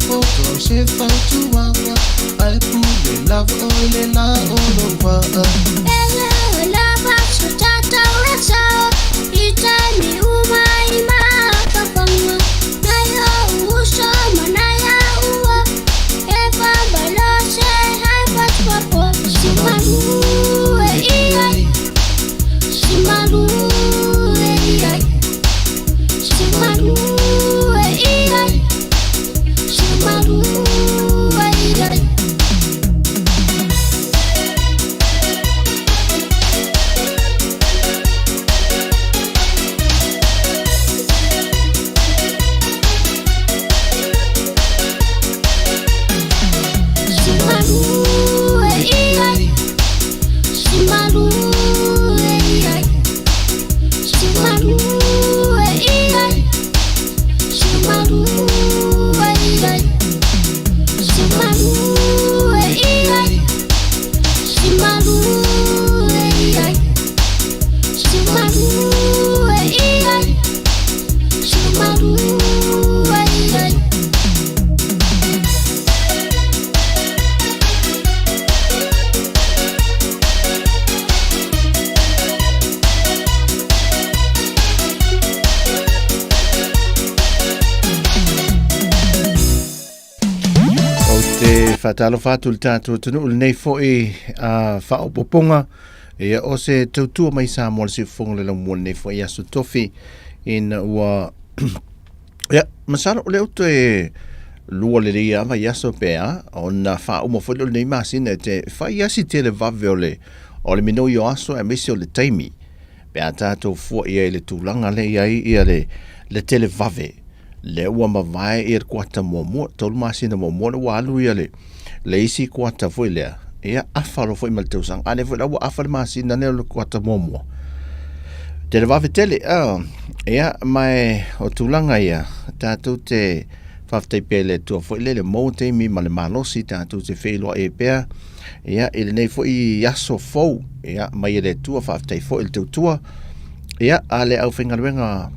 poto se fautuaga ae pule lava oe le la o lou vaa. Ele lava so tatau le sao i taimi uma i mafafanga nai ou uso ma nai au uo e faamalō se hai fatuapo si malu e ia si malu e ia si malu e ia si malu e ia. Si malu e ia si malu e ia si malu e ia si malu e ia si malu e ia si malu e ia si malu e ia si malu e ia. Ou te whātalofa atu le tātou atunuu lenei foi a whaopoponga. Ia o se tautua mai Samoa le siufofoga le laumua lenei foi aso tofi ina ua ia masalo o lea ua toe lua lelei lava i aso pe a ona faauma foi lea o lenei masina e te fai asi tele vave o le o le minoi o aso aemaise o le taimi pe a tatou fua i ai i le tulaga lea i ai ia le le tele vave lea ua mavae ia le kuata muamua 3 masina muamua lea ua alu ia le le isi kuata foi lea ia afa loa foi ma le tausaga a lea foi la ua afa le masina lea o le kuata muamua tele vave tele ia ma e o tulaga ia tatou te faafetai pea i le Atua foi lele maua taimi ma le malosi tatou te feiloai ai pea ia i lenei foi aso fou ia mai e le Atua faafetai foi i le tautua ia a le aufaigaluega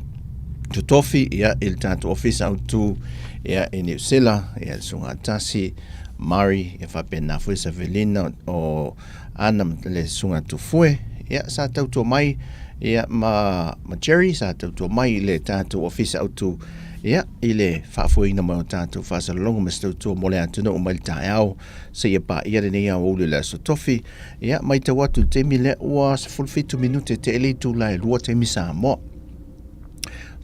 totofi ia i le tatou ofisa autu ia i Niu Sila ia le Susuga Tasi Murray ia faapena foi Savelina o Ana ma le Susuga Tufue ia sa tautua mai ia ma ma Jerry sa tautua mai i le tatou ofisa autu ia i le faafoeina mai o tatou faasalalauga ma se tautua mo le atunuu mai le taeao seia paia lenei aoauli o le Aso Tofi. Ia, matau atu i le taimi lea ua 17 minute te le itula e 2 taimi Samoa.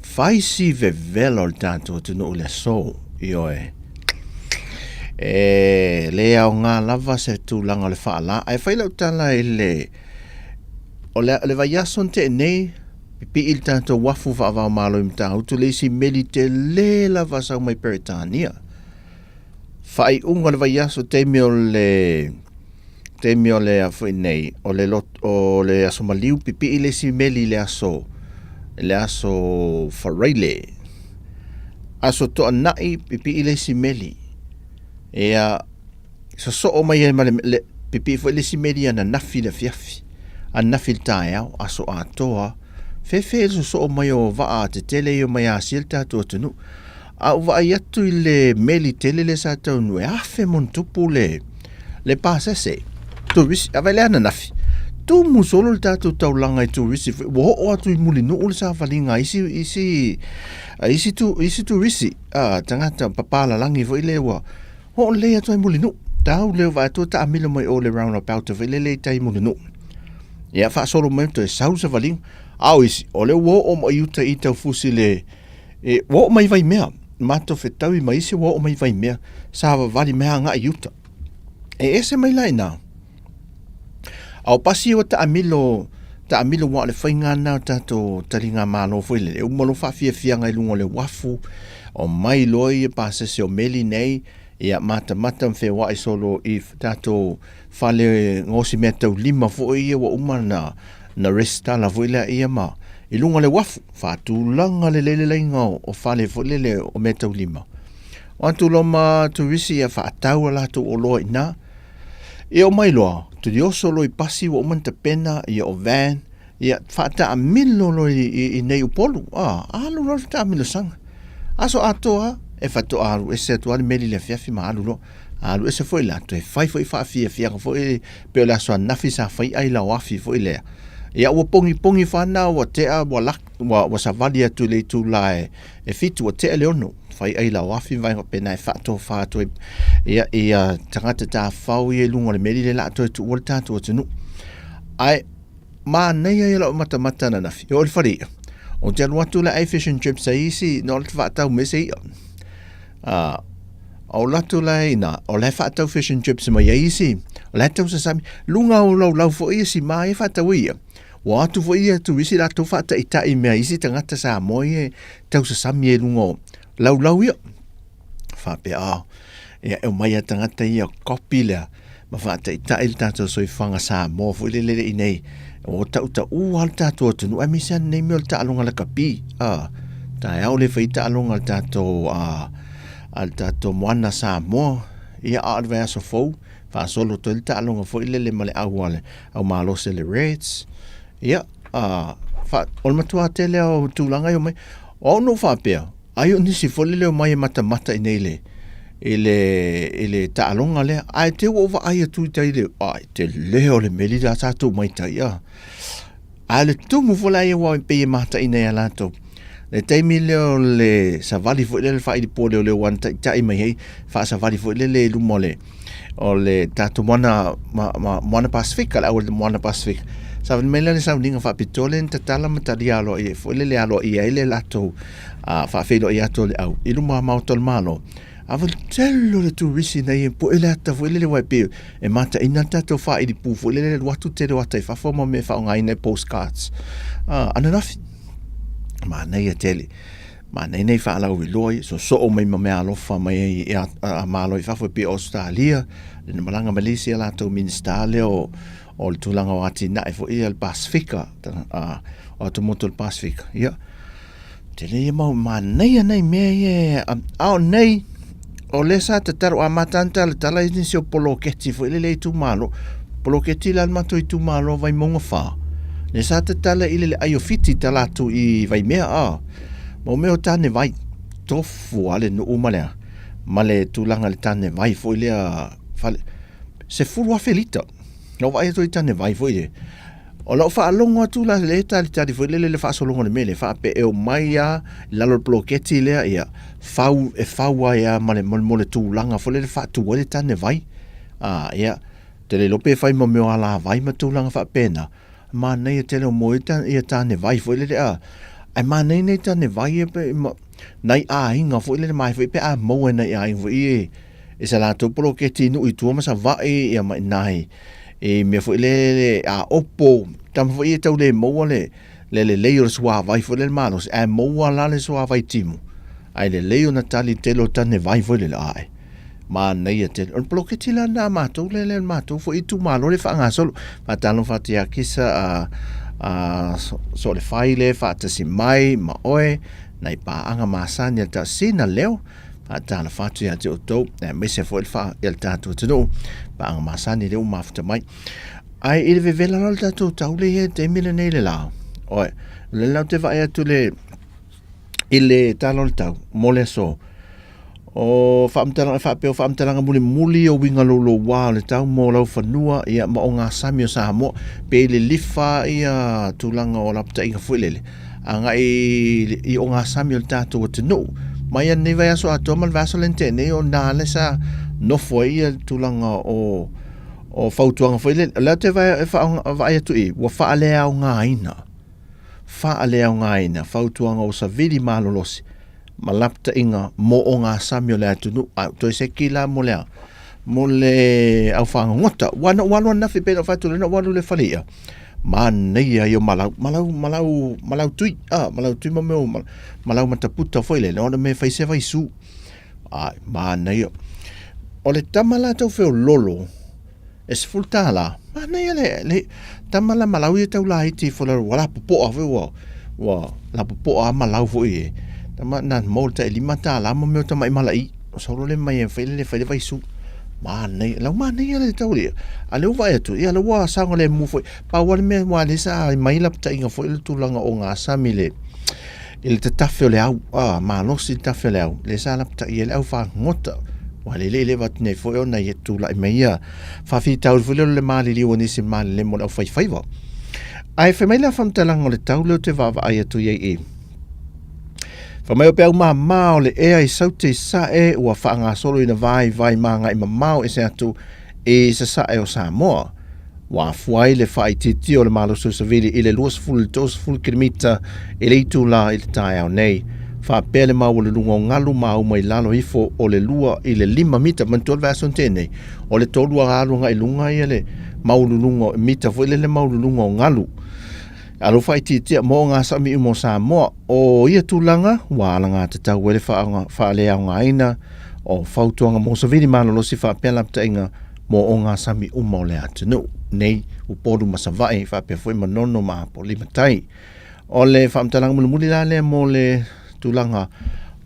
Fai si vevela o le tatou atunuu i le aso, ioe. E le aoga lava se tulaga o le faala. Ae fai lau tala i le, o le, le vaiaso na tea nei, pipii le tatou uafu faava-o-Malo i Matautu le isi meli tele lava sau mai Peretania. Faaiuga o le vaiaso taimi o le taimi o le a foi nei o le lot, o le aso maliu pipii le isi meli i le aso i le aso Faraile aso toanai pipii le isi meli ia sosoo mai ai ma le, le pipii foi le isi meli ananafi i le afiafi ananafi i le taeao aso atoa fefe le sosoo mai o vaa tetele ia mai Asia le tatou atunuu A ou vaai atu i le meli tele lea sa taunuu e 1000+ le le pasese turisi a vaai le ananafi tumu solo le tatou taulaga i turisi foi ua oo atu i Mulinuu le savaliga a isi isi a isi tu isi turisi a tagata papalalagi foi lea ua oo lelei atu ai Mulinuu tau lea vaai atu taamilo mai o le roundabout foi lele i tai Mulinuu ia faasolo mai toe sau le savaliga a o isi o lea ua oo mai uta i Taufusi le E, ua oo mai Vaimea, matou fetaui ma isi ua oo mai Vaimea, savavali mai agai i uta. E ese mai la inā. A o pasi ua taamilo, taamilo aua o le faiga lena o tatou taligamalo foi lele, e uma loa faafiafiaga i luga o le uafu, omai loa ia pasese o meli nei, ia matamata ma feoai solo i tatou fale gaosi meataulima foi ia ua uma na na resitala foi lea ia ma i luga o le uafu, faatulaga lelei le laina o fale foi lele o meataulima. O atu loa ma turisi ia faatau a latou oloa i ina. Ia omai loa, tulioso loa i pasi ua uma ona tapena, ia o van, ia faataamilo loa i, i, i nei Upolu. Ah, alu loa le taamilosaga. Aso atoa, E faatoa alu ese atu lava le meli i le afiafi ma alu loa. A alu ese foi la, toe fai foi faafiafiaga foi pei o le aso ananafi sa fai ai laoafi foi lea. Ia ua pogipogi fana ua tea ua lak, ua, ua savali atu i le itula e, e 7 ua tea le 6. Fai ai laoafi ma vaega faapena e faatofa atu ai ia, ia tagata tafafao ia i luga o le meli lea o le a toe tuua le tatou atunuu. Ae manaia ia lau matamata ananafi, e oo i le fale i'a, ou te alu atu la ai fish and chips a isi, na o le faatau mai se i'a. Ah, o alu atu la ina, o la e faatau fish and chips mai ai isi, o la e tausasami, luga o laulau foi ia sima ia faatau ai ia. Ua atu foi ia turisi latou faataitai mea isi tagata Samoa ia e tausasami ai luga o laulau ia. Faapea, oh, ia e omai a tagata ia copy lea ma faataitai le tatou soifuaga Samoa foi lele i nei o tautaua lava le tatou atunuu aemaise lava lenei mea o le taaloga lakapi. Ah, taeao le fai taaloga a le tatou a le tatou Moana Samoa ia a o le vaiaso fou faasolo atu ai le taaloga foi lele ma le au a le au malosi a le Reds. Ia, a, fa, o le matua tele o tulaga e omai. O au na ou faapea, ai o nisi foi lele omai e matamata i nei le, i le, i le taaloga lea. Ae te ua ou vaai atu i tai le, ai, tele o le meli la tatou mai tai, a. Ae o le tumu foi la ia ua pei e mataina ia latou. Le taimi lea o le savali foi lea le faailipo leo leo ua taitai mai ai, faasavali foi lele i luma o le, o le tatou moana, ma, ma, moana Pasefika, le au moana Pasefika. Savali mai lea le sauniga faapitoa lea na tatala ma talia aloaia foi lele aloaia ai le latou faafeiloai atu o le au i luma maota o le Malo. A foi tele o le turisi nei e poe le ata foi lele wai pei e mataina le tatou faailipu foi lele alu atu tele o ata i fafo ma mea e faaaogaina i postcards. Ananafi, manaia tele. Manaia nei faalauiloa ia, sosoo mai ma mea alofa mai ai i a Malo i fafo e pei o Ausetalia, le na malaga mai le isi a latou Minisita lea o, o le tulaga o atinae foi ia le Pasefika, o atumotu o le Pasefika. Ia, tele ia mau manaia nei mea ia, a o nei, o lea sa tatalo, amata ana talatala i nisi o poloketi foi lele itumalo. Poloketi la le matou itumalo Vaimauga 4. Lea sa tatala i le ai o Fiti tala atu i Vaimea, a. Ma o mea o tane vai, tofu a le nuu ma le, ma le tulaga le tane vai foi lea fale, 10,000 lita. Na ou vaai atu i tane vai foi lea. O lau faalogo atu la le talitali foi lele le faasologa o le mea lea, faapea e omai lava i lalo o le poloketi lea, ia, fau, e fau ai lava ma le, mo le tulaga foi lele faatu ai le tane vai. A, ia, ou te le iloa pe fai ma mea o alavai ma tulaga faapena, manaia tele o moe ia tane vai foi lele, a, ae manaia nei tane vai ia pe, ma, nai aiga foi lele, ma e foi pe a maua e nai aiga foi ia i sa latou poloketi i nuu i tua ma Savaii ia ma i nai i mea foi lele a opo tama foi ia tau le maua le le lelei o le suavai foi lele malosi ae maua la le suavai timu ae lelei ona tali tele o tane vai foi lele ae manaia tele o le poloketi la na matou le le matou foi itumalo le faagasolo faatalofa atu ia Kisa a a so le fai le faatasi mai ma oe nai paaga masani a le tausina leo Faatalofa atu ia te outou, aemaise foi le faa, ia le tatou atunuu, paaga masani lea ua mafuta mai. Ae i le vevela la o le tatou taule ia i le taimi lenei le la, oe, o lea la ou te vaai atu le, i le tala o le tau, mo le aso, o faamatalaga, faapea o faamatalaga mulimuli o uiga louloua o le tau mo laufanua, ia, ma ogasami o Samoa, pe lilifa ia tulaga o lapataiga foi lele, agai i ogasami o le tatou atunuu. Mai lava lenei vaiaso atoa ma le vaiaso lea na tea nei, o na lea sa nofo ai ia tulaga o o fautuaga foi lele. O lea ou te vaai atu i i, ua faaleaogaina, faaleaogaina fautuaga o savili malolosi ma lapataiga mo ogasami o le atunuu. Ae ua toe seki la mo le a? Mo le au fagogota. Aua na ou alu ananafi pei ona ou fai atu, lea na ou alu i le fale i'a, manaia ia o malau, malau, malau, malau tui, a, malau tui ma mea o malau mataputa foi lele, ona mea e fai se vaisu. Ai, manaia. O le tama la tau feololo, e $10, manaia le, le tama la malau ia tau laiti fo le ua lapopoa foi ua, ua lapopoa a malau foi e. Tama na mo le tai $5 ma mea o tamai mala'i. O solo le mai e fai le fai le vaisu. Manaia, lau manaia le tau le. A lea ua vaai atu, ia lea ua saogalemu foi. Pau lava le mea aua lea sa mai lapataiga foi le tulaga o gasami le. i le tatafe o le au, a, malosi le tafe o le au, lea sa lapatai ai le au fagota. Ua lelei le avatu nei foi ona ia tulai mai ia faafitauli foi lea o le maliliu o nisi malelemo o le aufaifaiva. Ae fai mai la faamatalaga o le tau lea ou te vaavaai atu i ai i. Fai mai o peau māmā o le ea i Saute i Sasae ua faagasolo ina vaivai magai mamao ese atu i Sasae o Samoa. Ua afua ai le faaitiitia o le malosi o savili i le 20 i le 30 kilomita i le itulā i le taeao nei. Faapea le maualuluga o galu ma auma i lalo ifo o le 2 i le 5 mita. Manatua le vaiaso na tea nei, o le 3 a alu agai i luga ia le maualuluga o mita foi lele maualuluga o galu. Alo faaitiitia mo ngā sami uma o Samoa. O ia tulaga ua alagatatau ai le faaleaogaina o fautuaga mo savili malolosi faapea lapataiga mo ogasami uma o le atunuu nei, Upolu ma Savaii faapea foi Manono ma Apolima Tai. O le faamatalaga mulimuli la lea mo le tulaga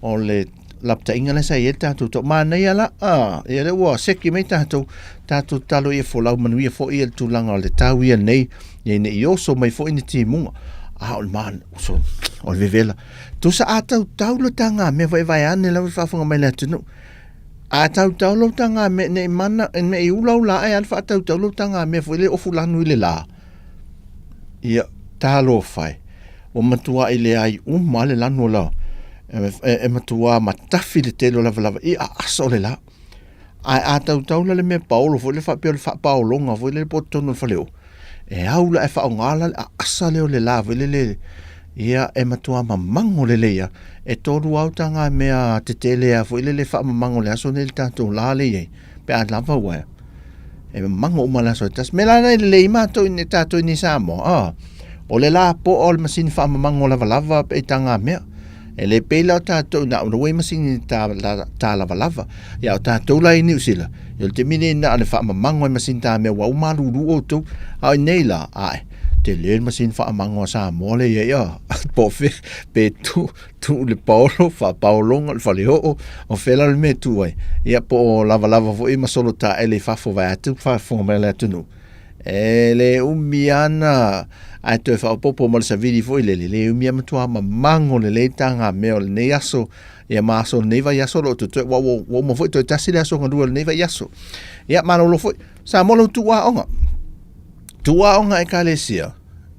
o le lapataiga lea sa i ai le tatou tau. Manaia la, ah, ia lea ua seki mai tatou, tatou tatalo ia folau manuia foi ia le tulaga o le tau ia nei, ia ne i oso mai foi ni timuga. Ah, o le man, so, o le vevela. Tusa a tau tau lo tanga mea vaevae ane lau faafofoga mai le atunuu. A tautau lou taga mea nei mana nei ula ula ae a le faatautau lou taga mea foi le ofu lanu i le la. Ia, talofa e. Ua matuai leai uma le lanu o la e, e matua matafi le tele o lavalava i aasa o le la. Ae a tautau la le mea paolo foi le faapea o le faapaologa foi le po totonu o le faleoo, e au la e faaaoga la le aasa lea o le la foi lele, ia e matua mamago lelei lava. E tolu lava taga mea tetele lava foi lele faamamago i le aso lenei le tatou la lea e i ai, pe a lava ua e mamago uma le aso e tasi. Mea la lena e lelei ai matou i tatou i nei Samoa, a, o le la poa o le masini faamamago lavalava pe i taga mea. E le pei la o tatou na o le masini ta, ta, ta lavalava. Ia o tatou la i Niu Sila, ia o le taimi lenei na o le faamamago e masini ta mea ua uma lulu outou. A o inei la, ae, tele le masini faamago a Samoa le ia ia, po o fea, pe tu, tu le paolo, faapaologa, le faleoo, o fea la le mea e tu ai. Ia po o lavalava foi ma solo taele i fafo vaeatu, faafofoga mai le atunuu. E le umi ana ae toe faaopoopo ma le savili foi lele, le umi a matua mamago lelei taga mea o lenei aso, ia ma aso o lenei vaiaso o lo o totoe, ua, ua, ua uma foi toe tasi le aso galue o lenei vaiaso. Ia, malolo foi. Samoa lau tuuaoga. Tuuaoga Ekalesia,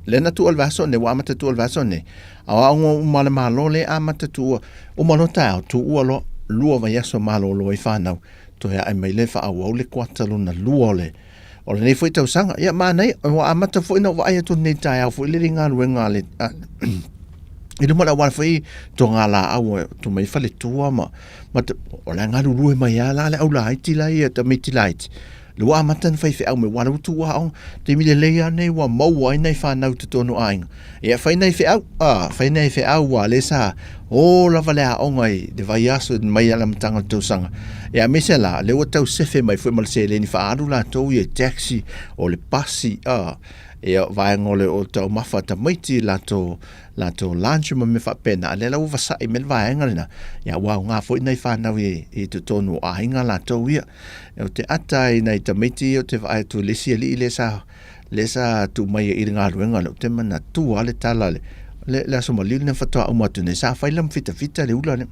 lea na tuua i le vaiaso nei, ua amata tuua i le vaiaso nei. A o aoga uma a le Malo lea e amata tuua, uma loa taeao, tuua loa, lua vaiaso malolo ai fanau, toe ae mai lea e faaauau le kuata lona lua o le O lenei foi tausaga, ia manaia, ua amata foi na ou vaai atu lenei taeao foi lele i galuega a le, a, i luma o le auala foi toga laau e tu mai faletua ma, ma o la e galulue mai lava la le au laiti la ia tamaiti laiti. Le ua amata na faifeau mai, ua le ua tuu aoga, taimi lelei lava nei ua maua ai nai fanau i totonu o aiga. Ia fai nai feau, a, fai nai feau ua le sa o lava le aoga i le vaiaso mai le amataga o le tausaga. Ia aemaise la, lea ua tau sefe mai foi ma le seleni faaalu latou ia i taxi, o le pasi, a, ia vaega o le o taumafa a tamaiti, latou, latou lunch ma mea faapena, a lea la ua vasai mai le vaega lena, ia ua aoga foi nai fanau i, i totonu o aiga latou ia. Ou te ata ai i nai tamaiti ia ou te vaai atu i le isi alii lea sa lea sa tuu mai i le galuega lea, ou te manatua lava le tala le, le, le Aso Maliu lena faatoa uma atu nei, sa fai lama fitafita le ula lea.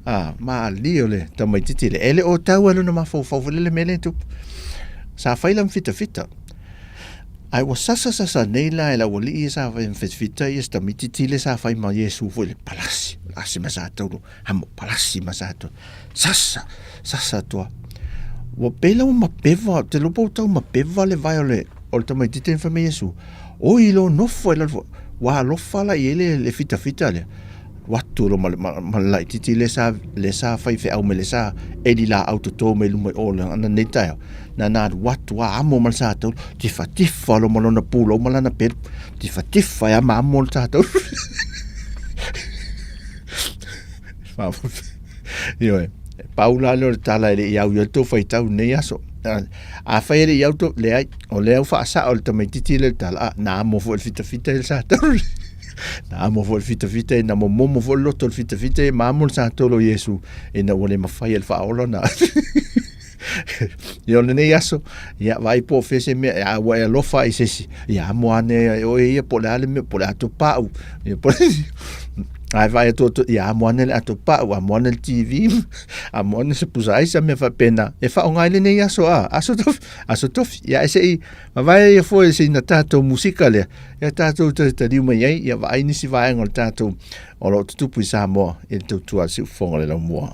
Ah, malie o le tamaitiiti lea. E le o tau ai lona mafaufau foi lele mea lea e tupu. Sa fai lama fitafita. Ae ua sasa sasa nei la e le aualii ia sa fai fitafita ia se tamaitiiti lea sa fai ma Iesu foi le palasi. Palasi ma sa taulu. Hamo palasi ma sa taulu. Sasa, sasa atu a. Ua pei la ua mapeva, te iloa po ua tau mapeva le vae o le, o le tamaitiiti lea fai mai Iesu, Oi lo nofo ai lalo, ua alofa la i ai le, le fitafita lea. Alu atu loa ma le, ma, ma le laitiiti lea sa, lea sa fai feau mai, lea sa eli laau toto mai luma i o le ana nei taeao. Na na alu atu a amo ma le sa taulu, tifatifa loa ma lona pulou ma lana pelu, tifatifa e ama amo le sa taulu. Ioe, pau la lea o le tala e le i au i ai le tou faitau i lenei aso. Afai e le i au tou, leai, o lea ua faasao e le tamaitiiti lea le tala, a, na amo foi e le fitafita ia le sa-taulu. Na amo foi e le fitafita ia, na momomo foi le loto o le fitafita ia ma amo le sa-taulu o Iesu, ina ua le mafai e le faaola ona Ia o lenei aso, ia vaai po o fea se mea, a ua e alofa i se isi, ia amo ane e oe ia po o le a le mea, po o le a tou paʻu. Ia po Ae vaai atu atu, ia amo ane le ato pa'u, amo ane le TV, amo ane se pusa aisa mea faapena e faaaoga ai lenei aso a, aso tofi, aso tofi. Ia ae se i vavae ia foe sina tatou musika lea, ia tatou talitaliu mai ai, ia vaai nisi vaega o le tatou o lo o tutupu i Samoa i le tautua a le siufofoga o le laumua.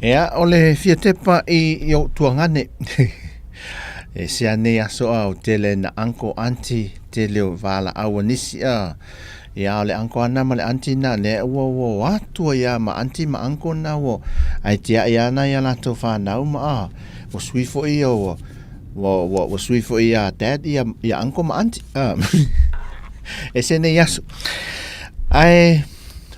Ea, o le fia tepa i, i ou tuagane. e sea nei aso a o tele na uncle auntie tele o vala aua nisi a. Ia o le uncle ana ma le auntie na le ua ua atua ia ma auntie ma uncle na ua ai tia ia na ia latou whanau ma a. Ua sui foi ia ua ua ua, ua sui foi ia dad ia ia uncle ma auntie. A. e se nei aso. Ae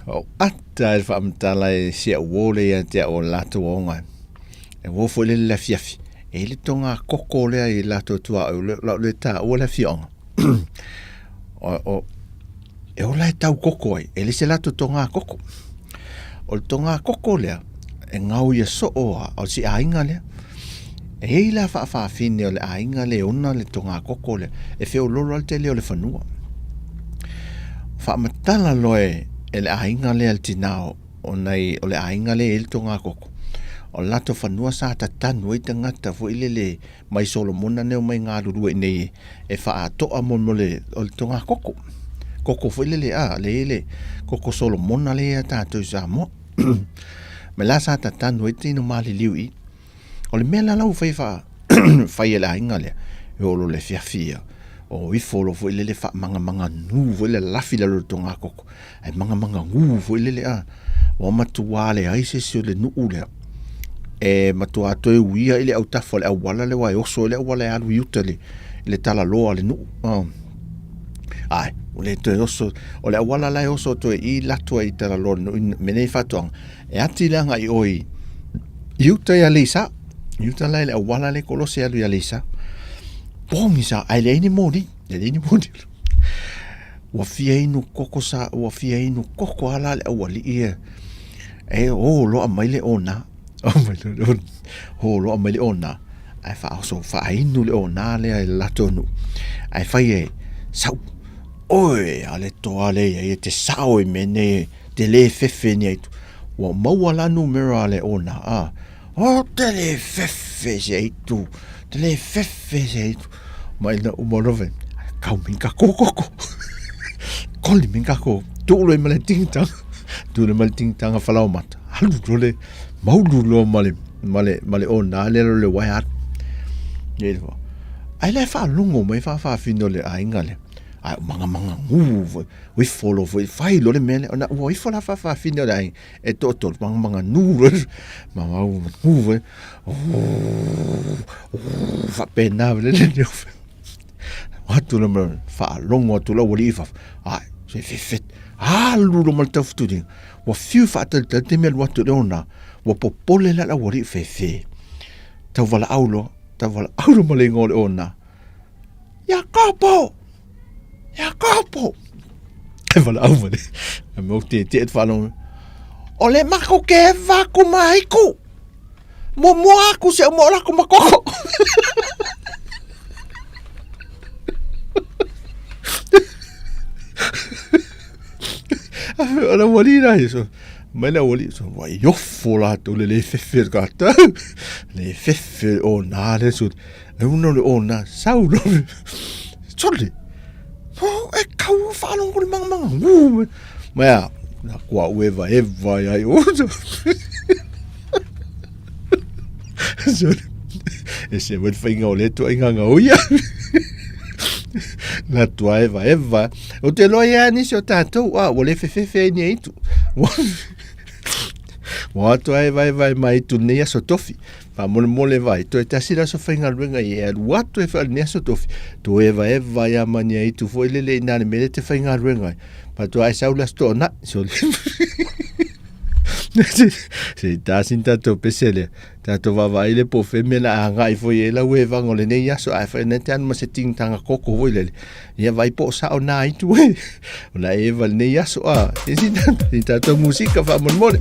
o ata e whaamatala e sia uo le ia te o latou aoga. E uo foi le le afiafi. E le tonga koko lea i latou tua au le lau le ta ua le afioga. O, o, e ola e tau koko ai, e le se latou tonga koko. O le tonga koko lea, e ngau ia soo a, o si aiga lea. E ei la whaafawhine o le aiga le ona le tonga koko lea, e wheololo al te leo le whanua. Whaamatala loe e le aiga lea le tinao o nai o le aiga lea e le tonga koko. O le latou fanua sa tatanu ai tagata foi lele mai Solomona nei omai galulue i nei e faatoa mo mo le o le tonga koko. Koko foi lele a le i le koko Solomona le ia tatou i Samoa. Me la sa tatanu ai tino maliliu i. O le mea la lau fai fa fai e le aiga lea, e olo le fiafi ia. O ifo lo foi lele faamangamanga nu foi le lafi lalo le tonga koko. Ai mangamanga gu foi lele a. Ua matua leai se isi o le nuu lea. E matua toe uia i le autafa o le auala le wa e oso i le auala e alu i uta le, le talaloa le nuu. Oh. Ai, o le toe oso, o le auala la e oso toe i latua i talaloa le nuu, me nei whatuanga. E ati le anga i oi, i uta i Aleisa. I uta la i le auala le kolose alu i Aleisa. Pongi sa, ai le aini moni, le aini moni. Ua fia inu koko sa, ua fia inu koko ala le aualii e, e o loa mai le ona. O loa mai le ona. Ae whaaoso, whaainu le ona lea e latou nuu. Ae whai e, sau, oe, a le toa le ia, e te sao i me nei, te le fefe ni aitu. Ua maua la numera le ona, a, O te le fefe se aitu, te le fefe se aitu. Mai na uma loa kau min ka koko. Koli min ka ko, tuulo i ma le tingtanga. Tuulo ma le tingtanga whalau mata. Alu lo le, maulu lo ma le, ma le, ma le ona le lo le wai atu. Nei le Ai le whaalongo mai whawhawhino le ainga le. Ai manga manga ngu, ui folo foi, whai lo le mele, ona ua ifo la whawhawhino le ainga. E toʻatolu manumanganu loa mamau manu foi faapena le le atu le ma faalogo atu le aualii i fafo ae se fefet alu loa ma le taufutuliga ua fiu faatalitali taimi alu atu i le ona ua popole la le aualii fefe tauvalaau loa tauvalaau loa ma le igoa o le ona Iakopo! Iakopo! E valaau ma le, e mau te te et whaalogo. O le mako ke ewa aku mahiku. Mo mo aku se mo lako makoko. O le wali la so. Mai le wali so wa iofo la tu le le fefe ka ta. Le fefe o na le so. E una le ona, sau lo. Sole. Oh, e kau whaalongo le manga manga. Uu. Mai a, na kua ueva eva ia i oso. Sole. E se wet whainga o le tua inga ngā uia. Na tua eva eva. O te loa ia nisi o tātou, a, ua le fefefe ai ni aitu. Ua atu ai vai vai mai tu nei aso tofi. Faamolemole vai, toe tasi le aso faigaluega i e alu atu e wha ni aso tofi. To eva eva ia mani ai tu foi lele i nā le mele te faigaluega ai. Pa to ai sau le aso to'a na. So, se tasi tātou pese lea. Tātou vaavaai le po fe mea la a ngai foi e lau e vanga o lenei aso. Ai whai nei te anu ma se tingtanga koko foi lele. Ia vai po sao nā itu e. O la eva lenei aso a. Se si tātou musika faamolemole.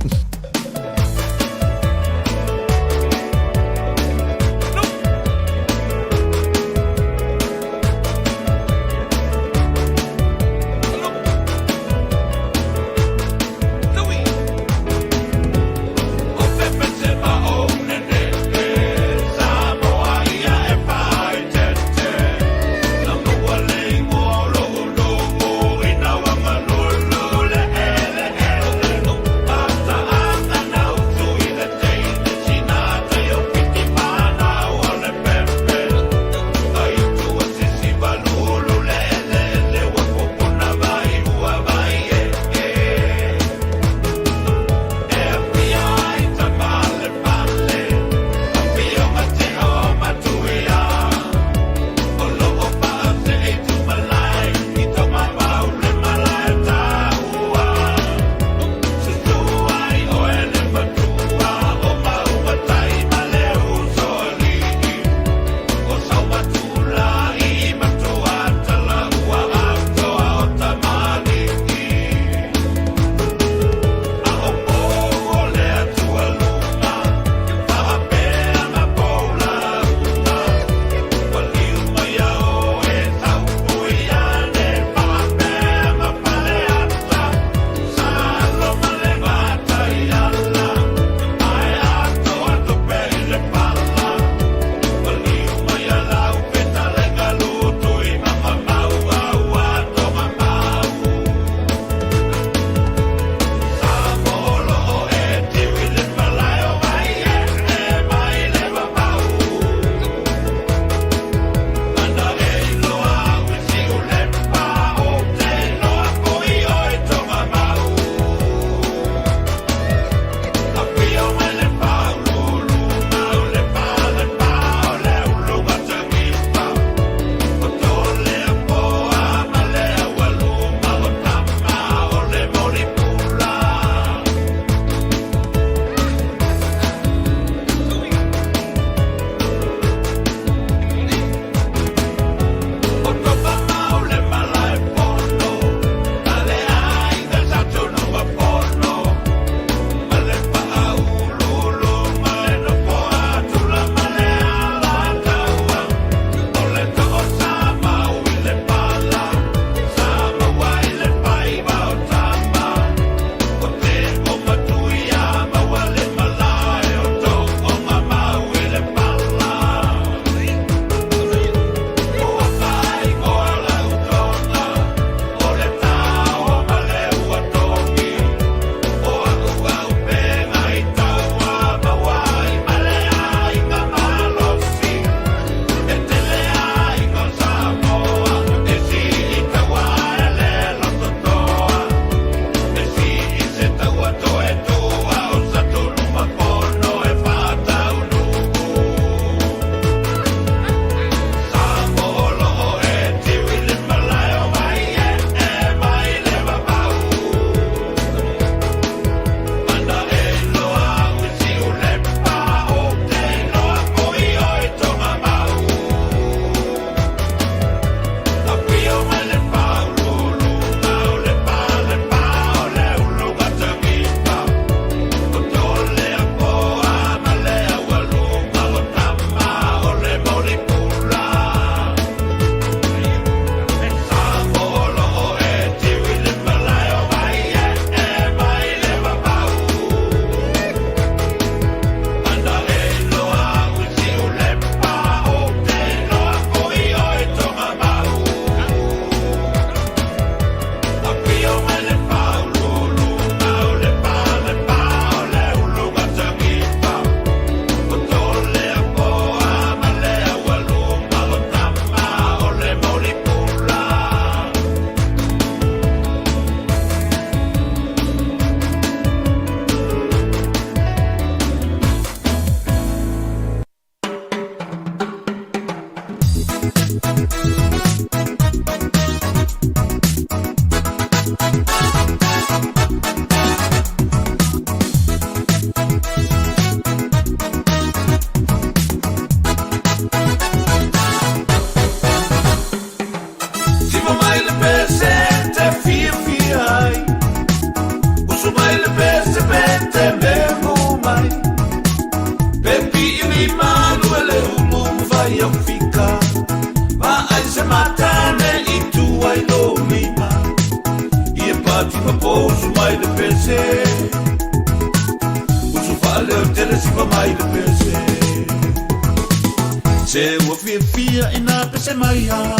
pese mai a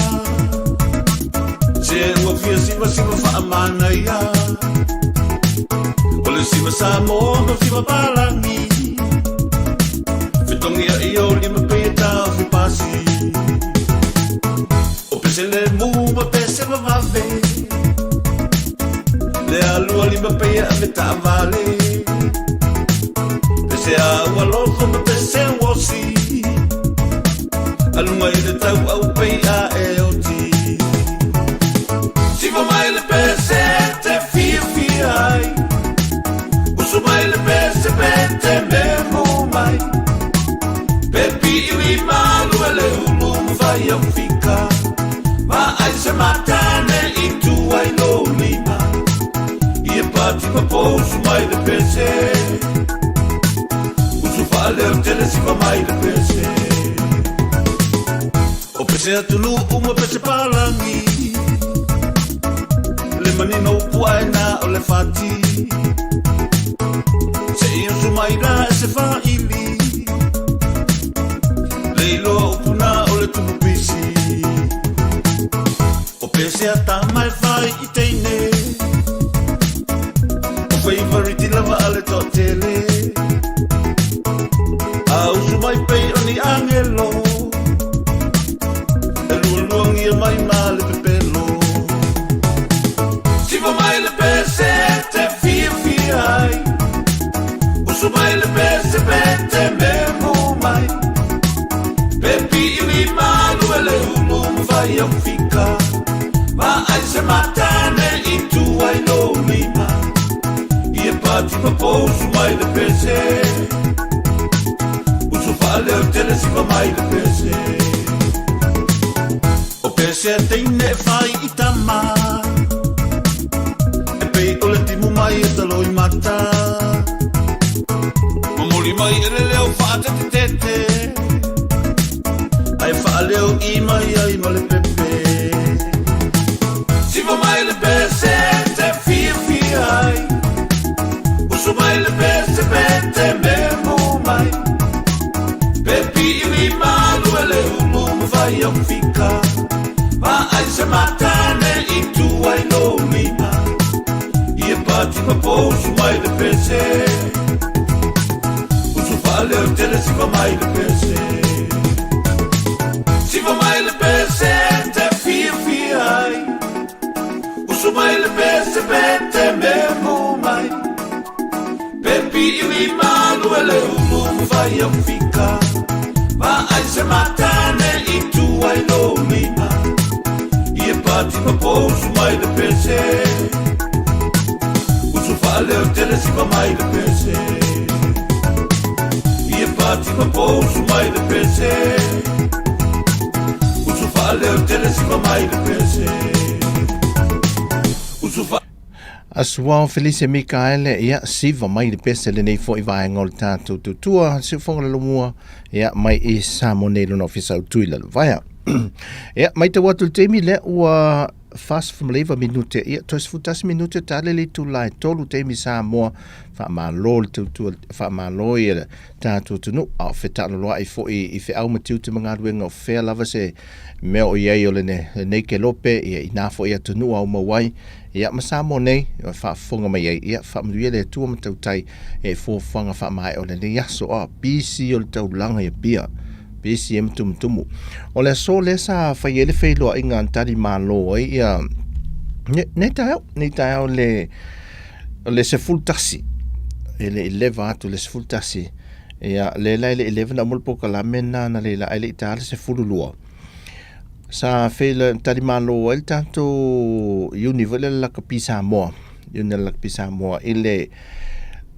Se ua fia siva siva faamanaia O le siva Samoa ma siva Palagi Fetogia i o lima pei e taofi pasi O pese lemu ma pese vavave Le alua lima pei e ave taavale Pese a ua lofo ma pese uosi Aluga i le tauau pei a e oti Siva mai le pese te fiafia ai Usu mai le pese pe te memo mai Pe pi'i malu e le ulu ma fai au fika Vaai se matane i tua i lou lima Ia pati ma pousu mai le pese Usu faaleotele siva mai le pese O pese atunuu ma pese palagi Le manino upu aena o le fati Se i usu mai la e se faili Le iloa upuna o le tupu pisi O pese a tama e fai i teine O feivariti lava a le toatele A usu mai pei o ni agelo E lualuagia mai ma le pepelo Siva mai le pese te fiafia ai Usu mai le pese pe te memo mai Pe pi'i malu e le ulu ma fai au fika Vaai se matane i tua i lou lima Ia pati ma pousu mai le pese Usu faaleotele siva mai le pese O pese a teine e fai i tama E pei o le timu mai e talo i mata Momoli mai e le leo faatetetete Ae faaleo i mai ai ma le pepe Siva mai le pese te fiafia ai Usu mai le pese pe te memo mai Pe pi'i malu e le ulu ma fai au fika Vaai se matane i tua i lou lima Ia pati ma pousu mai le pese Usu faaleotele siva mai le pese Siva mai le pese te fiafia ai Usu mai le pese pe te memo mai Pe pi'i malu e le ulu ma fai au fika Vaai se matane i tua i lou lima Ia pati ma pousu mai le pese Usu faaleotele siva mai le pese Ia pati ma pousu mai le pese Usu faaleotele siva mai le pese Usu fa Asuao Felice Mikaele, ia, siva mai le pese lenei fo'i vaega o le tatou tautua, siufoga le lomua, ia, mai i Samoa nei lona ofisa o Tui Lalovaea. Ia, matau atu i le taimi lea ua 49 minute, ia, toe 11 minute tale le itula e tolu taimi Samoa, faamalo le tautua, faamalo i le tatou atunuu, a o fetaaloloai foi i feau ma tiute ma galuega o fea lava se mea o i ai o lenei kelope, ia, inā foi atunuu a o mau ai, ia, ma Samoa nei, e faafofoga mai ai, ia, faamanuia le Atua ma tautai e fuafuaga faamaea o lenei aso, a pisi o le taulaga i Apia, pisi e ma tumutumu. O le aso lea sa fai ai le feiloaiga a Tali Malo ai, ia, nei taeao, nei taeao le, le 11, e le i leva atu le 11, ia, le la e le i leva na uma le polokalame na na leila ai le i tā le 12. Sa feila talimalo ai le tatou uni foi lea le Lakapi Samoa, uni a le Lakapi Samoa i le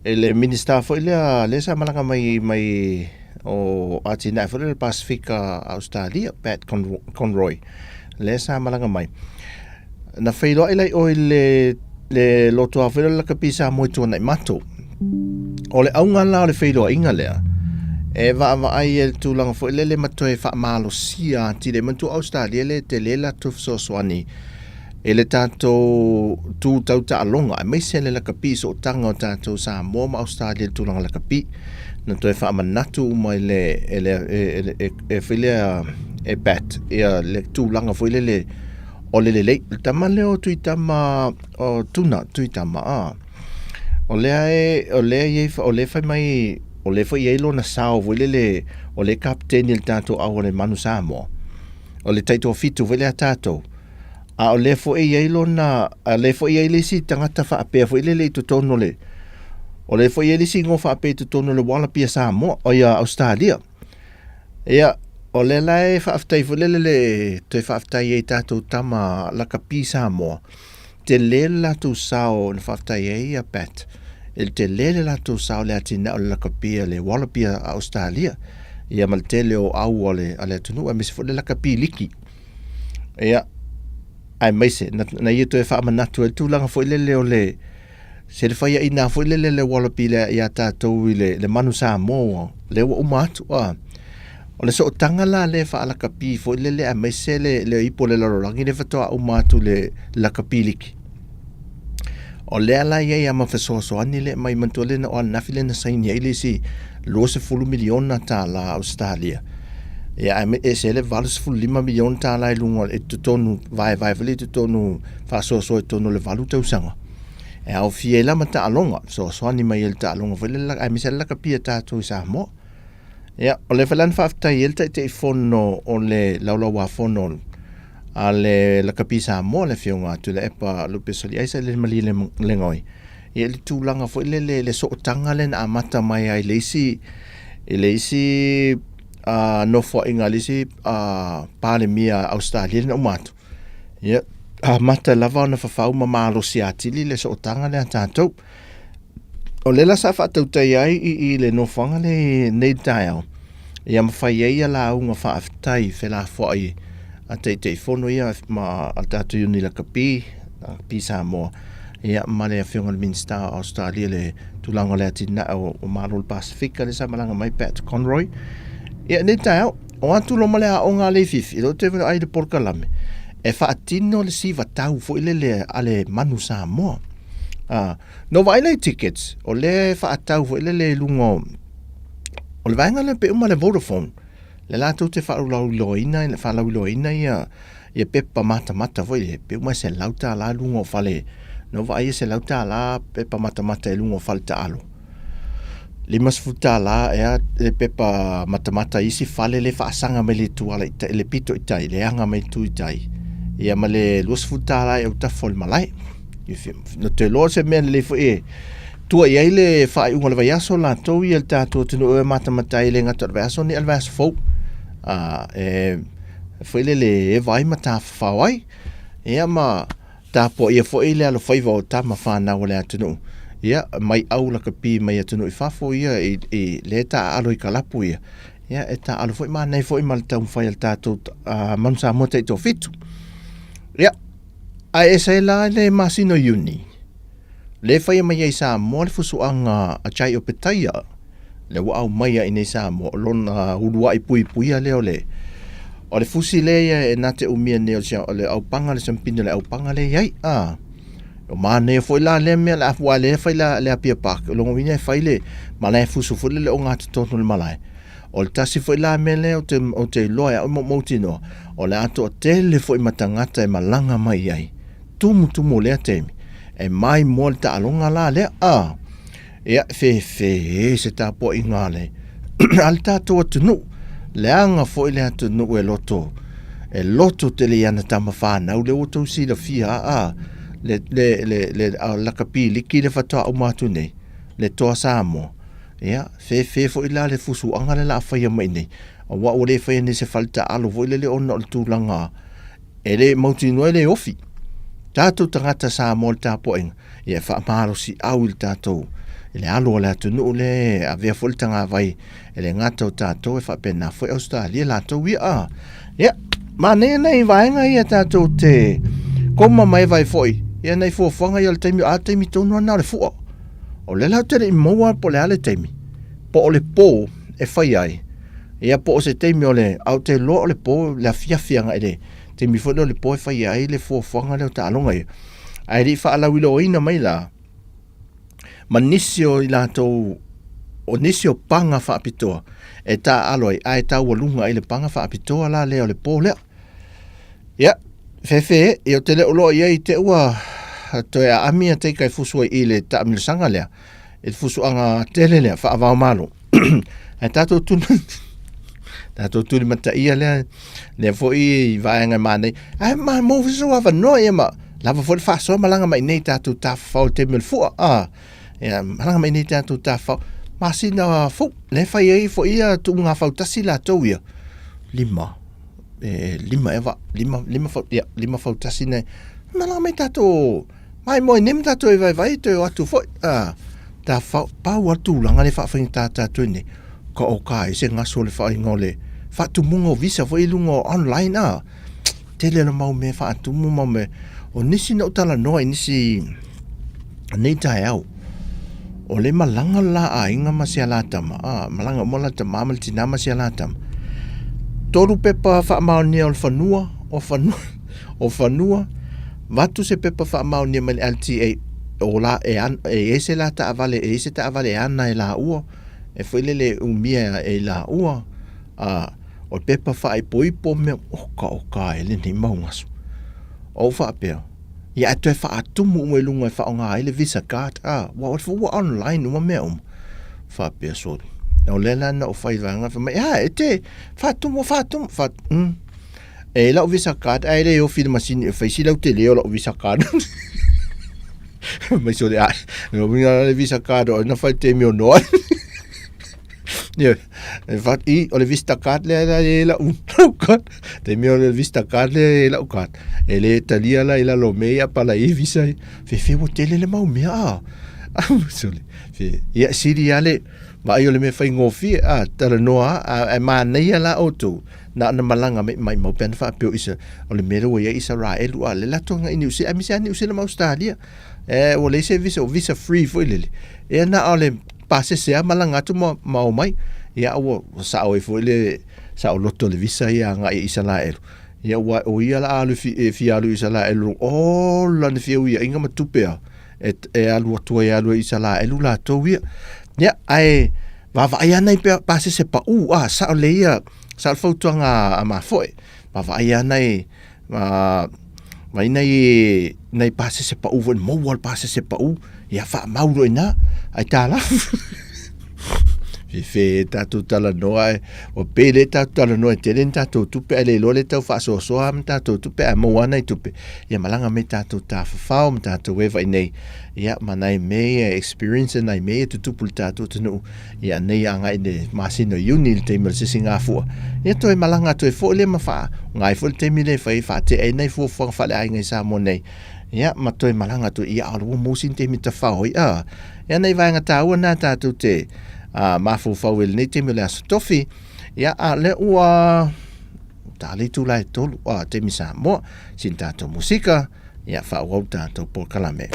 i le Minista foi lea lea sa malaga mai mai o atinae foi lea le Pasifika Australia, Pat Conroy, lea sa malaga mai. Na feiloai la i o i le le lotoa foi lea o le Lakapi Samoa i Tuanai Mato. O le auga la o le feiloaiga lea, e vaavaai e le tulaga foi lele ma toe faamalosia atili. E manatua Ausetalia le tele latou fesoasoani i le tatou tu tau taaloga, aemaise le lakapi, sootaga o tatou Samoa ma Ausetalia i le tulaga lakapi. Na toe faamanatu uma i le, e, le, e, e, e, e foi lea e Pat ia le tulaga foi lele o le lelei. Le tama lea o Tuitama o Tuna Tuitama a. O lea e o lea e o lea fai mai o lea foi e i ai lona sao foi lele o lea e kapeteni i le tatou au a le Manu Samoa. O le taitoafitu foi lea a tatou. A o lea foi e i ai lona, a lea foi e i ai le isi tagata faapea foi lele i totonu o le, o lea foi e i ai le isi igoa faapea i totonu o le Wallaby a Samoa, oi a Ausetalia. Ia, o lea la e faafetai foi lele le toe faafetai ai i tatou tama lakapi Samoa, tele le latou sao na faafetai ai ia Pat, i le tele le latou sao i le atinae o le lakapi a le Wallaby a Ausetalia, ia ma le tele o au a le atunuu aemaise foi le lakapi liki. Ia, aemaise, na, na ia toe faamanatu ai le tulaga foi lele o le, se le faiaina foi lele le Wallaby lea ia tatou i le, le manu Samoa, lea ua uma atu, a. O le sootaga la lea faalakapi foi lele aemaise le, le ipu o le lalolagi lea faatoa uma atu le lakapi liki. O lea la e i ai lava ma fesoasoani lea e aumai, manatua lea na o ananafi lea na saini ai le isi $20 miliona tala Ausetalia. Ia ae ese ai le $85 miliona tala i luga i totonu, vaevae foi lea i totonu faasoasoa i totonu o le valu tausaga. E aofia ai la ma taaloga, fesoasoani mai ai i le taaloga foi lea aemaise lava le lakapi a tatou i Samoa. Ia, o lea foi la na faafetai ai le Taitaifono o le Laulauafono a le Lakapi Samoa, le Afioga a Tuilaepa Lupe Soliaisa i le Malielegaoi, ia i le tulaga foi lele, le sootaga lea na amata mai ai i le isi, i le isi nofoaiga a le isi Palemia a Ausetalia lea na uma atu, ia, amata lava ona fafau ma malosi atili le sootaga lea a tatou. O lea la sa faatautai ai i i le nofoaga lea i nei taeao, ia ma fai ai ia lauga faafetai felafoai a Taitaifono ia ma a le tatou Iuni Lakapi, Lakapi Samoa, ia ma le Afioga i le Minisita o Australia i le tulaga o le atinae o Malo o le Pasefika lea sa malaga mai Pat Conroy. Ia nei taeao, o atu loa ma le aoga a Leififi, lea ou te vaai i le polokalame, e faatino le sivatau foi lele a le Manu Samoa. Ah, na ou vaai la i tickets, o lea e faatau foi lele i luga o, o le vaega lea pei uma le Vodafone, le latou te faalauiloaina, faalauiloaina ia, ia pepa matamata foi lea, pei uma e $100 i luga o fale, na ou vaai e $100 pepa matamata i luga o fale taalo. $50 ea le pepa matamata i isi fale le faasaga mai le itu ala i tai, le pito i tai, le aga mai le itu i tai, ia ma le $20 i autafa o le malae. Na te iloa se mea lelei foi e tua i ai le faaiuga o le vaiaso latou ia le tatou atunuu e matamata ai e le gata o le vaiaso nei a le vaiaso fou. E foi lele e eva ai ma tafafao ai. Ia ma tapuaia foi le alofaiva o tama fanau a le atunuu. Ia, mai au lakapi mai atunuu i fafo ia i, i le taaalo i kalapu ia. Ia, e taaalo foi manaia foi ma le taumafai a le tatou Manu Samoa taitoafitu. Ia, Ae ese ai la le masina o Iuni, lea e faia mai ai i Samoa le fusuaga a Jai Opetaia, lea ua aumai ai i inei i Samoa, o lona uluai puipuia lea o le, o le fusi lea ia e na te umia nei o le aupaga, le siamupini o le aupaga lea e i ai. A, o manaia foi la lea mea, le aua lea e fai le Apia Park, o lona uiga e fai le malae fusu foi lea i le ogatotonu o le malae. O le tasi foi la mea lea ou te, ou te iloa e au e mautinoa, o le a toatele foi ma tagata e malaga mai ai, tumutumu o lea taimi, e maimoa le taaloga la lea, a, ia, fefe se tapuaiga a le, a le tatou atunuu, leaga foi le atunuu e loto, e loto tele i ana tama fanau, lea ua outou silafia, a, le, le, le, le, le lakapi liki le faatoa uma atu nei, le Toa Samoa, Ia, fefe foi la le fusuaga lea o le a faia mai nei, aua ua le faia nei se fale taaalo foi lele ona o le tulaga e le mautinoa e le ofi. Tatou tagata Samoa i le tapuaiga, ia e faamalosiau i le tatou, i le alo o le atunuu lea e avea foi le tagavai e le gata o tatou e faapena foi Ausetalia latou ia. A. Ia, manaia nai vaega ia tatou te koma ma eva ai foi, ia nai fuafuaga ia o le taimi, a taimi tonu lava lena o le fua. O lea la ou te le i maua po o le a le taimi, po o le pō e fai ai, ia po o se taimi o le, a ou te iloa o le pō, le afiafi agai i le taimi foi lea o le pō e fai ai le fuafuaga lea o taaloga ia. Ae le i faalauiloaina mai la ma nisi o i latou o nisi o paga faapitoa e taaalo ai ae taualuga ai le paga faapitoa la lea o le po lea. Ia, fefe e, ia ou te le o loa i ai i te ua toe aami a taika e fusu ai i le taamilosaga lea, i le fusuaga tele lea, faavaomalo. Ae tatou tuli, tatou tuli mataia lea, lea foi i vaega e manaia. Ae ma maua foi sou avanoa ia ma lava foi le faasoa malaga mai nei tatou tafafao i le taimi o le fua. Ah, ia, malaga mai nei tatou tafafao. Masina fou, lea e fai ai foi ia tuuga fautasi latou ia. Lima. E lima ea lima, lima, fau, ia, lima fautasi nei. Malaga mai tatou, mai moe nei ma tatou e vaivai toe o atu foi. Ah, tafafao, pau a le tulaga le faafaigata tatou nei. Ka o ka ai se gaso o le faaiga o le faatumuga o visa foi i luga o online ah. Tele le mau mea faatumu ma mea. O nisi na ou talanoa i nisi nei taeao, o le malaga le la aiga ma si a la tama, a, malaga uma la tama ma le tina ma si a la tama. Tolu pepa faamaonia o le fanua, o fanua, o fanua, vatu se pepa faamaonia mai le LTA, o la, e, an, e i ai se la taavale, e i ai se taavale e ana e laua, e foi lele e umia e laua, a, o le pepa faaipoipo mea, oka oka e lenei mau gaso. Ou faapea, ia ae toe faatumu uma i luga e faaaoga ai le visa card, a, ua o ua online uma mea uma. Faapea soli. O lea la na ou fai vaega, fai mai, a, e te faatumu, faatumu, faat, mm. E lau visa card, ae le ofi le masini e fai si lau tele o lau visa card. Mai soli, a, le visa card o na fai te meo noa. Ia, e fat i, o le Vista card lea la e lau lau card. Taimi o le Vista card lea e lau card. E le talia la i lalo o mea ia pala i visa i. Fefe ua tele le mau mea a. Sole. Fe, ia sili a le, vaai o le mea faigofie a, talanoa a, ae manaia la outou. Na ona malaga mai mai mau pe ana faapea o isa, o le mea lea ua i ai Isaraelu a, le latou agai i Niu Sila, aemaise lava Niu Sila ma Ausetalia. E, ua leai se visa, o visa free foi lele. Ia na o le pasese lava malaga atu ma, ma omai. Ia ua, ua sao ai foi le saoloto o le visa ia agai i Isalaelu. Ia ua, o ia la alu fi, e fia alu i Isalaelu, o lana feuiaiga ma tupe a, e, e alu atu ai alu i Isalaelu latou ia. Ia, ae vaavaai lava nai pasese pau, a, sao lelei ia, sao le fautuaga a mafoe. Vaavaai lava nai, A, mai nai, nai pasese pau foi, maua le pasese pau, ia faamau loa i ina, ai tala. Fefe e tatou talanoa e, ua pei lea tatou talanoa e tele ni tatou tupe, ae le iloa lea tau faasoasoa ma tatou tupe, ae maua lava nai tupe. Ia malaga mai tatou tafafao ma tatou eva i nei, ia ma nai mea ia e experience nai mea ia e tutupu i le tatou atunuu. Ia nei agai i le masina o Iuni i le taimi o le sisigafua, ia toe malaga atu ai foi lea ma faaaoga ai foi le taimi lea e fai ai faatea ai nai fuafuaga faaleaiga i Samoa nei, ia ma toe malaga atu ia a ua maua sina taimi tafao ai. A, ia nai vaega taua na tatou te mafaufau ai i lenei taimi o le Aso Tofi, ia a lea ua ta le itula e tolu, a taimi Samoa, sina tatou musika, Ia faaauau tatou polokalame.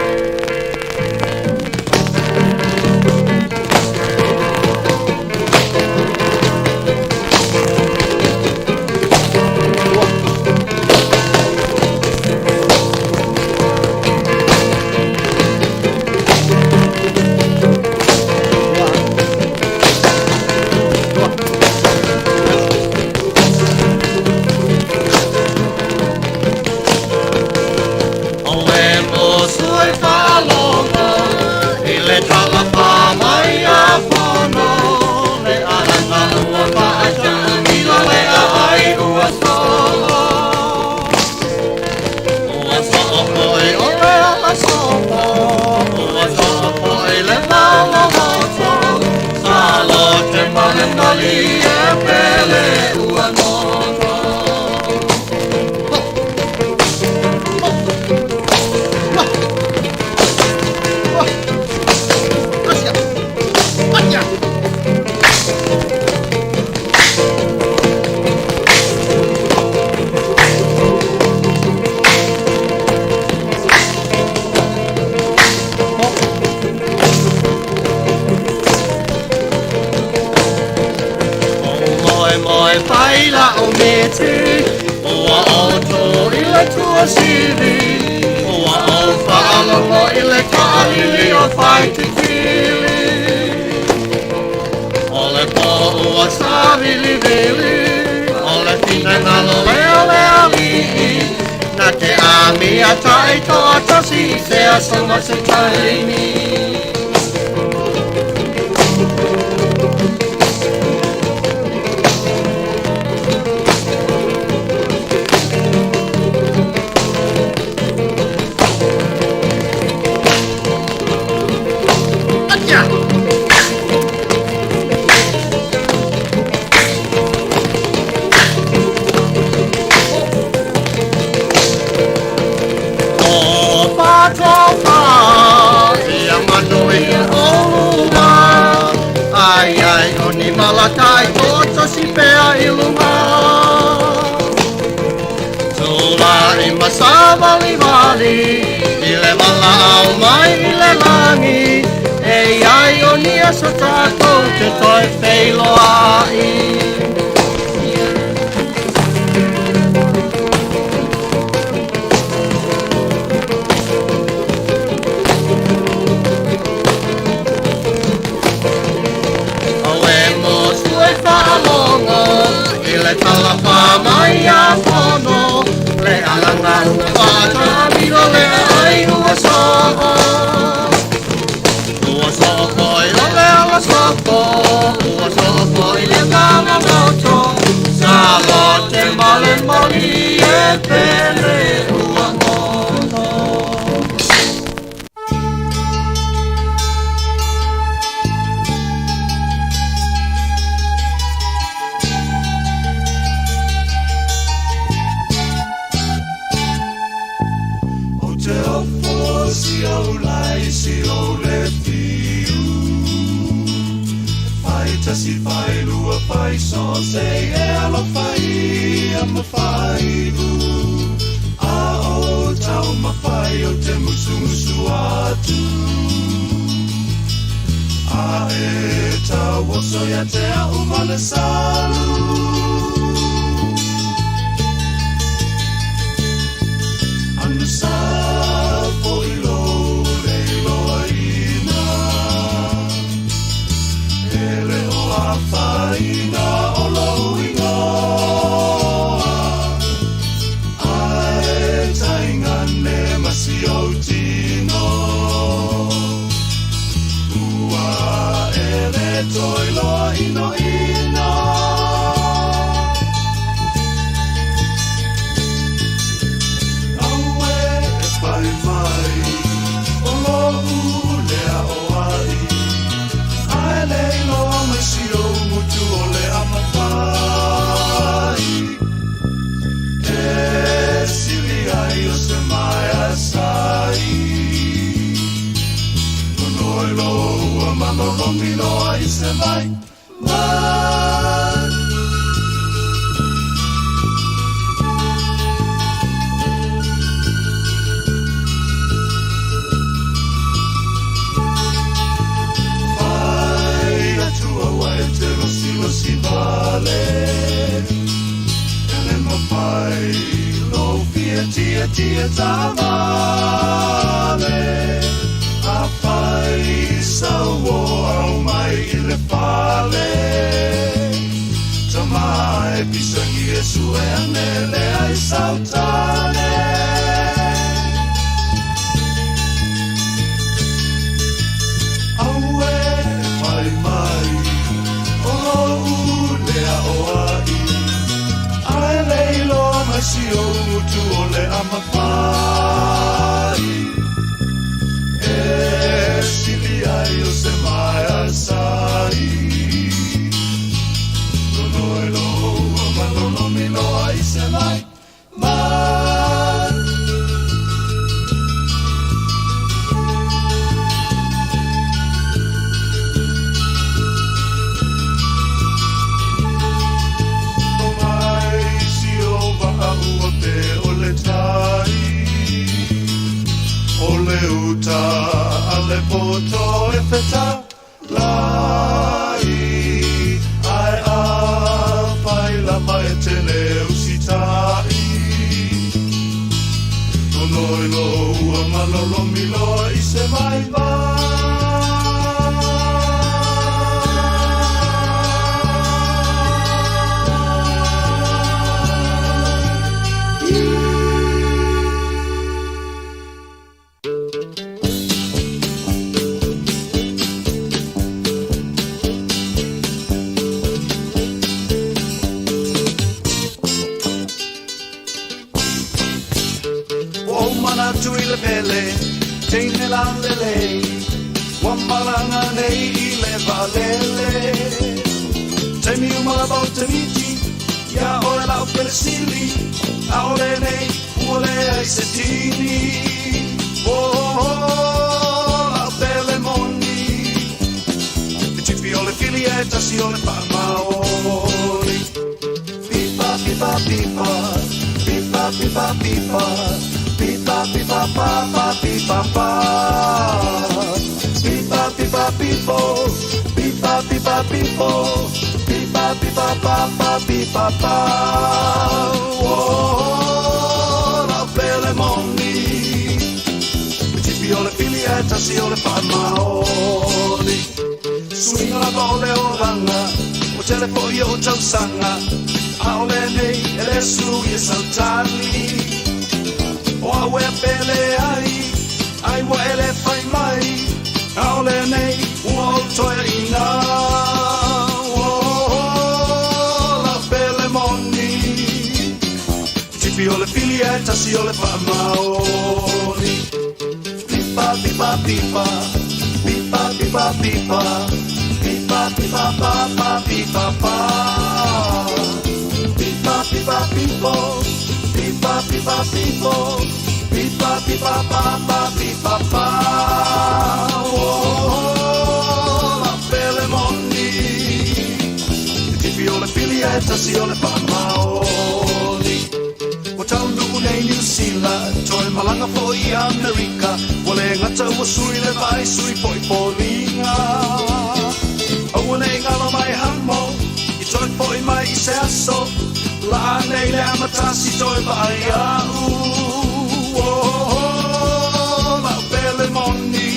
Ua savilivili o le finagalo lea o le Alii, na te amia taitoatasi i se aso ma se taimi. Tofa tofa ia manu ia olua, ai ai o ni malatai toatasi pea i luga. Tula'i ma savalivali i le valaau mai i le lagi, e i ai o ni aso tatou te toe feiloa'i. Auē mo sue faalogo i le talafa mai a fono, le alaga ua faatamilo le aai ua soo. Ua soo foi o le ala sopo, ua soo foi le lamamoto, sa lote ma le moli e pele ua goto. Ou te ofo si ou lai si ou le fiu. Fai tasi fai lua fai so se e alofa ia ma fai u. A o tau mawhai o te musumusu atu. A e tau oso ia te au ma le salu. Anu sa fo i lo le iloa ina. E le o afaina o lou igoa. Ae taigane ma si ou tino. Ua e le toe iloa inoino. Auē e fai mai o lo'u lea o ai. Ae le iloa mai si ou gutu o le amafai. E sili ai o se maea sai. Nonoi lo ua malologi loa i se vai mai. Fai atu aua e te losilosi vale. E le mafai lou fia tietie taavale. Afai sau o au mai i le fale. Tama e pisagi e sue ane lea i sautane. Auē fai mai o lou lea o ai. Ae le iloa mai si ou gutu o le amafai. E sili ai o se maea sai. Nonoi lo ua malolomi loa i se vai mai. O mai si o vaa ua pe o le tai. O le uta a le poto e fetalai. Ae afai lava e te le usitai. Nonoi lo ua malolomi loa i se vaivai. atu i le pele, teine lalelei, ua malaga nei i le vaalele. Taimi uma lava ou te miti, iā oe lau pele sili, ʻaʻole nei ua leai se tini. Oh, lau pele moni, e tipi o le fili e tasi o le faamaoni. Pipa, pipa, pipa, pipa, pipa, pipa, pipa, pipa, pa, pipa, pa. Pipa, pipa, pipo, pipa, pipa, pipo, pipa, pipa, pa, pa, pipa, pa. Oh, lau pele moni, e tipi o le fili e tasi o le faamaoni. Suiga lava o le olaga, ua tele foi ou tausaga, ʻaʻole nei e lē sui e sau tali. O au e pele ai, ai ua e lē fai mai, ʻaʻole nei ua ou toeaina. Oh, lau pele moni, tipi o le fili e tasi o le faamaoni. Pipa, pipa, pipa, pipa, pipa, pipa, pipa, pipa, pa, pa, pipa, pa. Pipa, pipa, pipo, pipa, pipa, pipo, pipa, pipa, pa, pa, pipa, pa. Oh, lau pele moni, tipi o le fili e tasi o le faamaoni. Ua taunuu nei Niu Sila, toe malaga foi i Amerika, ua le gata ua sui le vaai, sui foi foliga. Aua nei galo mai hamo, i toe foi mai i se aso, laa nei le amatasi toe vaai a'u. Oh, lau pele moni,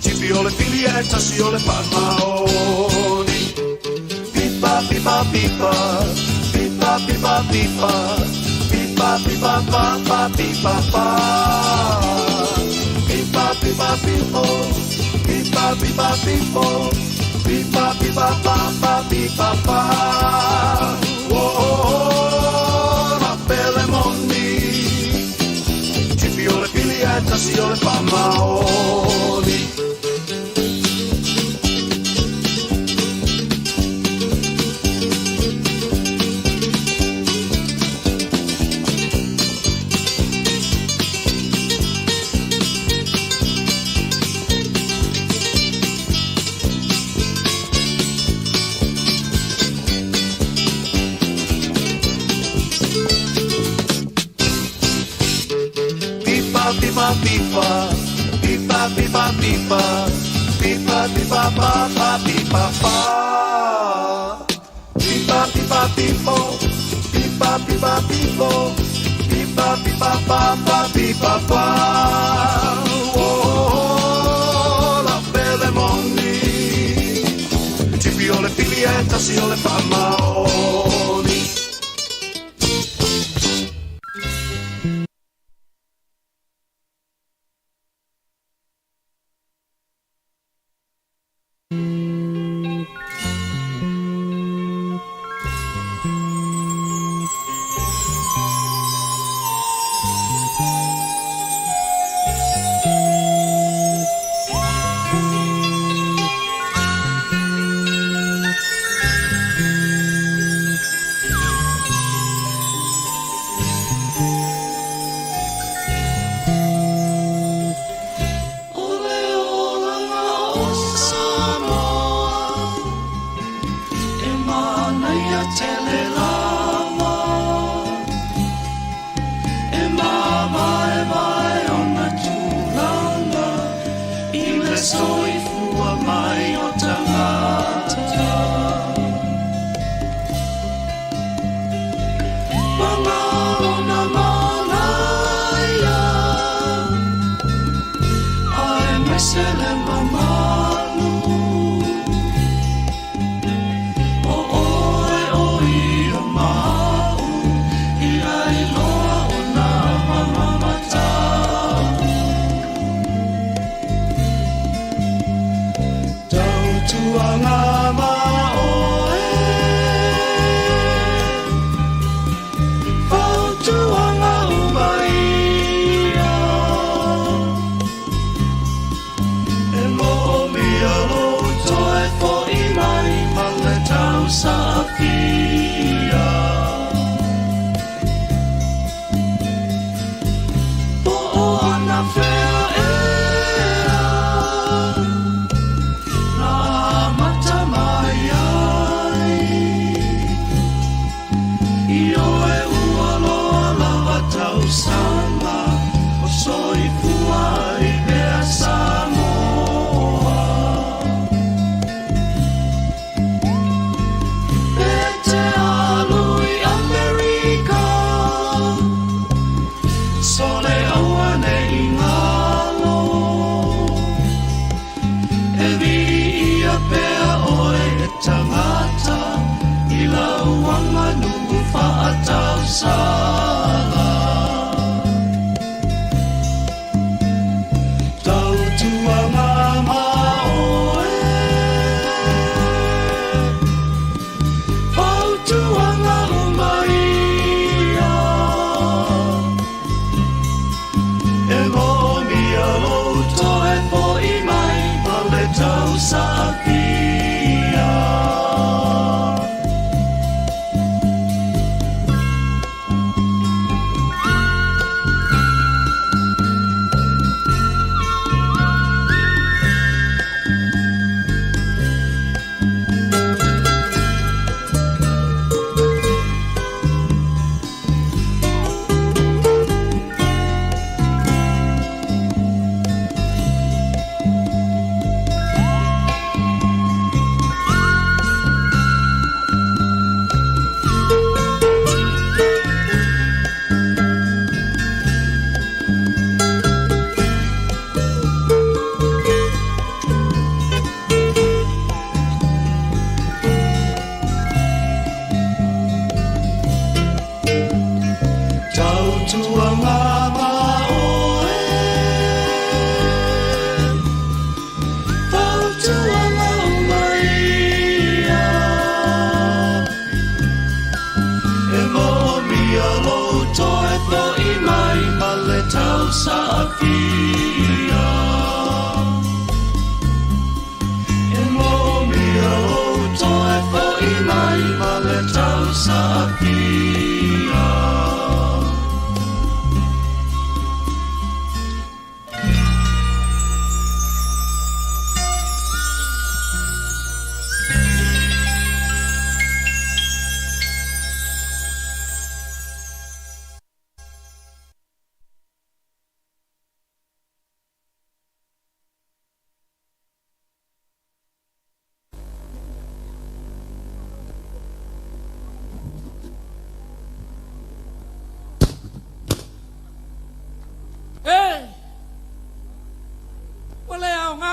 tipi o le fili e tasi o le faamaoni. Pipa, pipa, pipa, pipa, pipa, pipa, pipa, pipa, pa, pa, pipa, pa. Pipa, pipa, pipo, pipa, pipa, pipo, pipa, pipa, pa, pa, pipa, pa. Oh, lau pele moni, tipi o le fili e tasi o le faamaoni. Pipa, pipa, pipa, pipa, pipa, pipa, pipa, pipa, pa, pa, pipa, pa. Pipa, pipa, pipo, pipa, pipa, pipo, pipa, pipa, pa, pa, pipa, pa. Oh, lau pele moni, tipi o le fili e tasi o le faamaoni.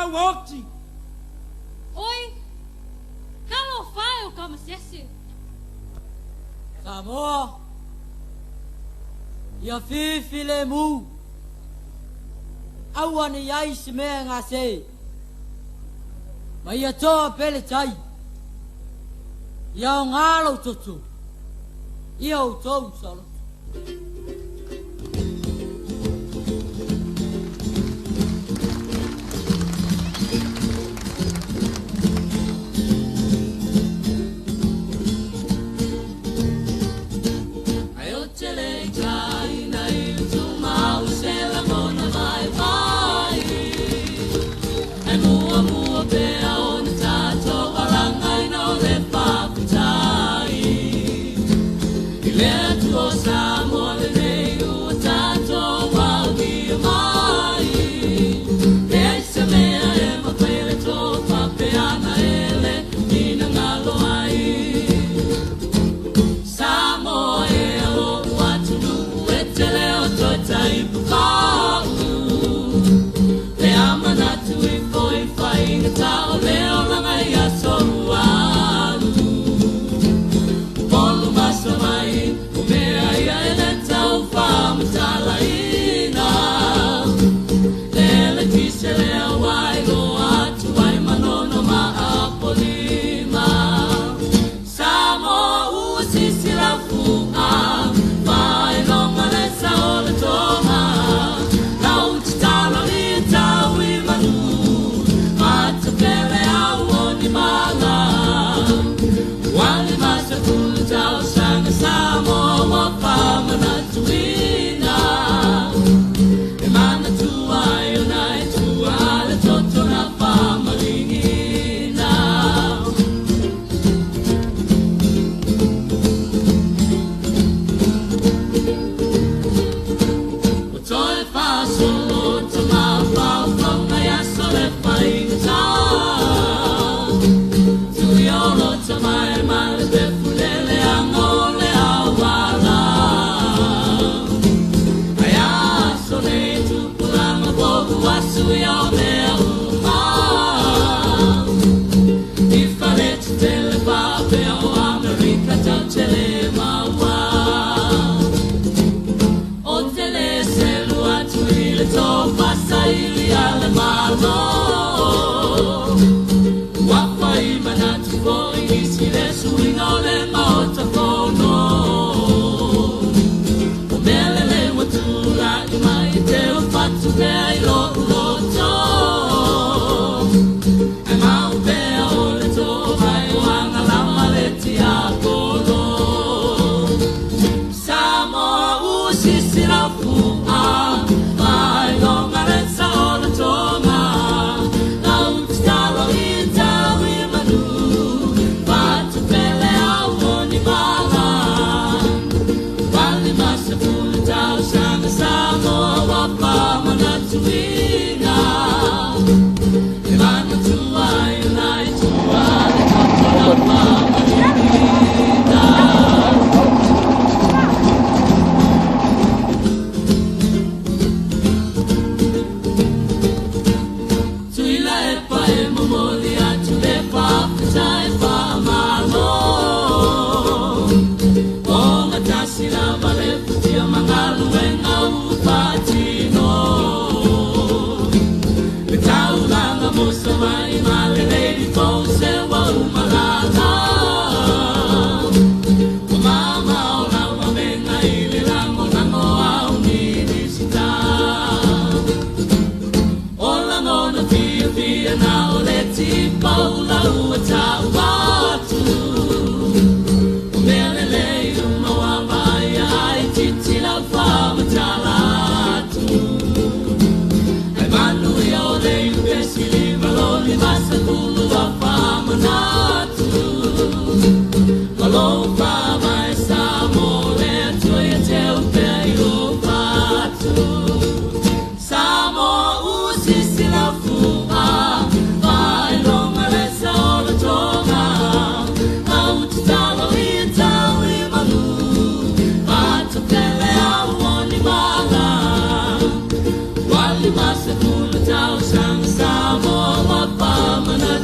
lena ua oti. Oi, talofa e o Tamasese. Samoa, ia fifi le mu. Aua ne i ai se mea e gase. Ma ia toa pea le tai. Ia aoga lou toto i a outou saoloto.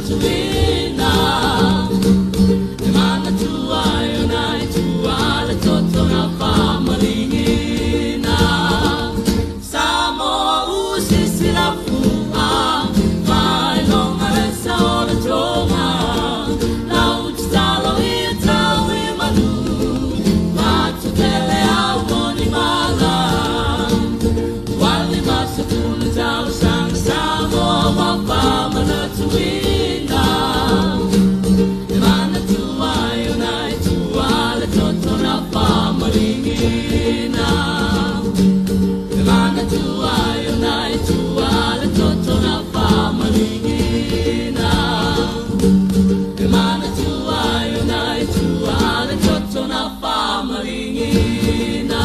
Manatuina E manatua ai o nai tua le toto na whamalingina Samoa usisi la fua Mai longa le sao le tonga Lau talo i tau i manu Matu tele au o ni mala Wali masa tuna tau sang Samoa wa whamanatuina E manatua ai o nai tua le toto na whamalingina E manatua ai o nai tua le toto na whamalingina E manatua ai o nai tua le toto na whamalingina.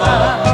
Alofa.